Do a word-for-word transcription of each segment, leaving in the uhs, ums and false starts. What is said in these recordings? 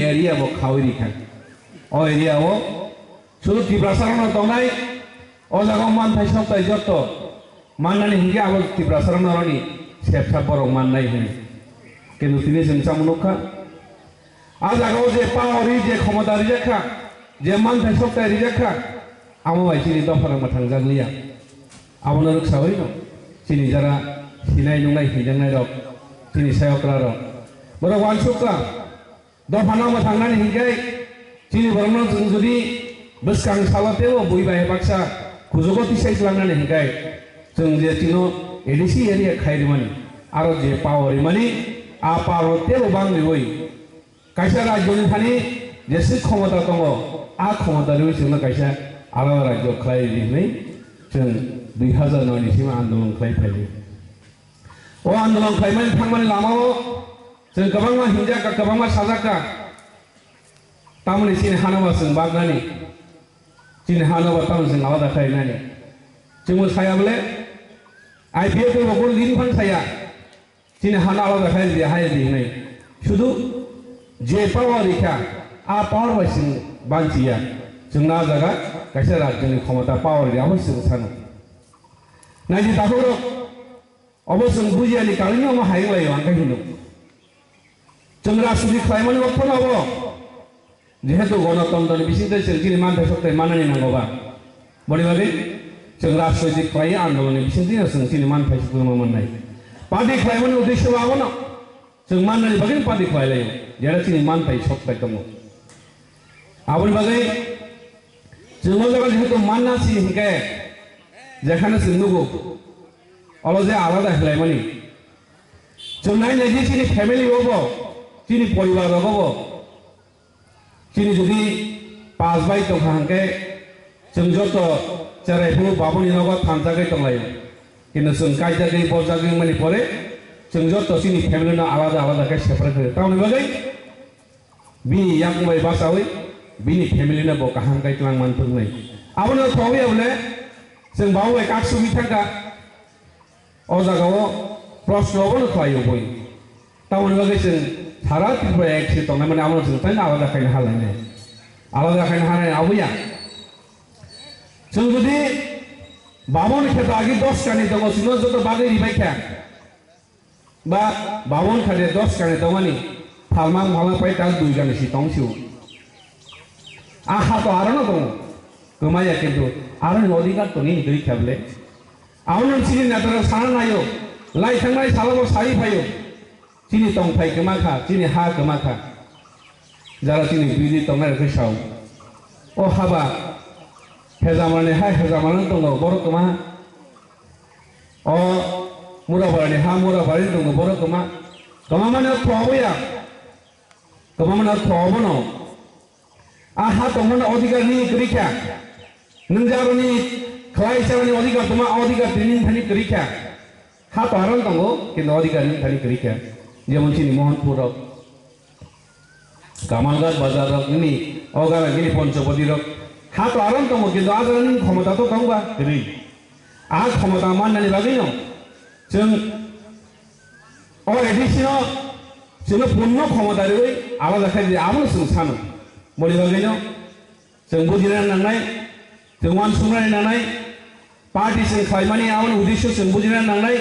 area bo khawi rikha. O area o sudu Tiprasa rokno tongnai, o jaga o manthai soktai jotto mannani hinkhe abo Tiprasa rokno roni sepsa borok mannai hwnwi. Kintu tini chwng chamo nukha. A jaga o je power ri, je khomota rijak kha, je manthai soktai rijak kha, amo bai chini dopha rok mwthang jak liya. Abono rwksawi no chini jara sinai nungnai hinjaknai rok, chini sayokra rok, borok uansuk kha. Dophano mwthangnani hinkhe chini borokno chwng jodi bwskang salo teibo bui bai baksa kujugo tisai tlangnani hinkhe chwng je chino A D C area khai rimani aro je power rimani a power teibo bang riwi kaisa rajyoni thani jeswk khomota tongo a khomota riwi chwngno kaisa alada rajyo khlai ri hinwi chwng dui hazar noi ni simi andolon khlai phaidi. O andolon khlaimani thangmani lamao chwng kwbangma hinjak kha, kwbangma sajak kha. Tamoni chini hano ba chwng baknani, chini hano ba tamoni chwng alada khlainani. Chwngbo saya bole I P F ni bo kunu din phang saya. Chini hano alada khai di, hai di hinwi. Sudu je power rikha, a power bai chwng banchiya. Chwngno a jaga kaisa rajyoni khomota power ri abo chwng sano. Naidi takhuk rok, obo chwng bujiyani karwi omo hai wnglaio, ang khe hino. Chwng rajniti khlaimani bokhorno obo. Jehetu gonotontoni bisingtwi chwng chini manthai soktai manani nango ba. Boni bagwi chwng rajniti khlai andolonni bisingtwino chwng chini manthai soktai ma mannai. Party khlaimani uddesyo ba abono. Chwng mannani bagwi party khlai laio. Jera chini manthai soktai tongo. Aboni bagwi chwng o jaga jehetu manna si hinkhe jekhano chwng nugo. Olo je alada khlaimani. Chwng nai nai di chini family obo, chini poribar rogo bo. Chini jodi pas bai tongkha hwnkhe chwng joto cherai phuru babuni nogo thanjagwi tonglaio. Kintu chwng kaijagwi bojagwi wngmani pore chwng joto chini family no alada alada khe separate khlaio. Tamoni bagwi bini yakung bai bachawi bini family no bo kaham kai twlang man thwknai. Abono thogwi abole chwng babu bai kak sugwi thangkha. O jaga o proshno obono khlai o boi. Tamoni bagwi chwng sara Tripura ek se tongnai mani abono chwng taino alada khaina halainai. Alada khaina hanai aboya. Chwng jodi baboni kheto agi dos kani tongo chwngno joto bagwi ribai kha. Ba babon khade dos kani tongmani phalmang phalmang pai tal dui kani si tong siu. A ha to arono tongo. Kwmaya kintu aroni odhikar tongwi hwnkhe kheble. Abono chini netara sana naio. Lai thangnai salobo sai phaio. Chini tongthai kwma kha, chini ha kwma kha. Jara chini bidi tongnai rokhe sao. O haba. Hejamani ha hejamani tongo borok kwma. O Murabarani ha Murabari tongo borok kwma. Kwma mane thobo ya. Kwma mane thobo no. A ha tongmani odhikar ni kwrwi kha. Nwng jaroni khlai chani odhikar tongma odhikar tini thani kwrwi kha. Ha to aron tongo kintu odhikar ni thani kwrwi kha. Jemon chini Mohanpur rok. Kamalghat bazar rok nini o gana gini Panchapati rok ha to aron tongo kintu a jaga nini khomota to tongba kwrwi. A khomota mannani bagwi no chwng o A D C no chwngno punno khomota riwi alada khai di abono chwng sano. Boni bagwi no chwng bujina nangnai, chwng uansuknani nangnai, party chwng khlaimani aboni uddesyo chwng bujina nangnai,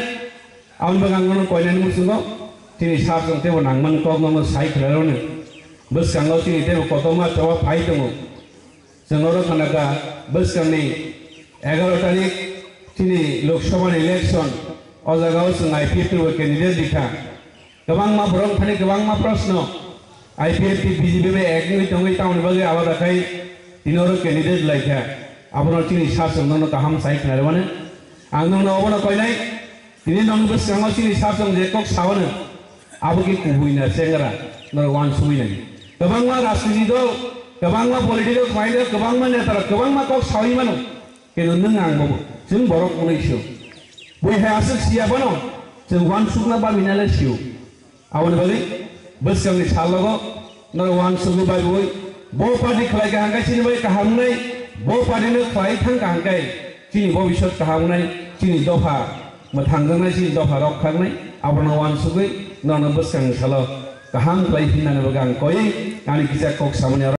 aboni bagwi ang nono koinani muchungo chini sir chwng teibo nangmani kok nono sai khlairokni bwskango chini teibo kotorma choba phai tongo. Chwng oro khanaka bwskangni egaroh tarik chini Lok Sabha ni election, o jagao chwng I P F ni bo candidate rikha. Kwbangma borok thani kwbangma proshno I P F T B J P bai ek wngwi tongwi tamoni bagwi alada khai tini oro candidate laikha. Abono chini sir chwng nono kaham sai khna rwmani. Ang nono obono koinai, tini nokni bwskango chini sir chwng je kok saono, abo khe kubui na chengra, norok uansugwi nai. Kwbangma rajniti dol, kwbangma political party, kwbangma neta rok kwbangma kok sawi mano. Kintu nwng ang bo chwng borok hwnwi sio. Bui hai aswk siya bono chwng uansukna baminale sio. Aboni bagwi bwskangni salogo norok uansukwi baiwi bo party khlai kaham khe chini bai kaham wngnai, bo party no khlai thang kaham khe chini bobiswt kaham wngnai, chini dopha mwthangjaknai, chini dopha rok khangnai, abono uansukwi norokno bwskangni salo kaham khlai phinnani bagwi ang koiwi Ani kisa kok samani aro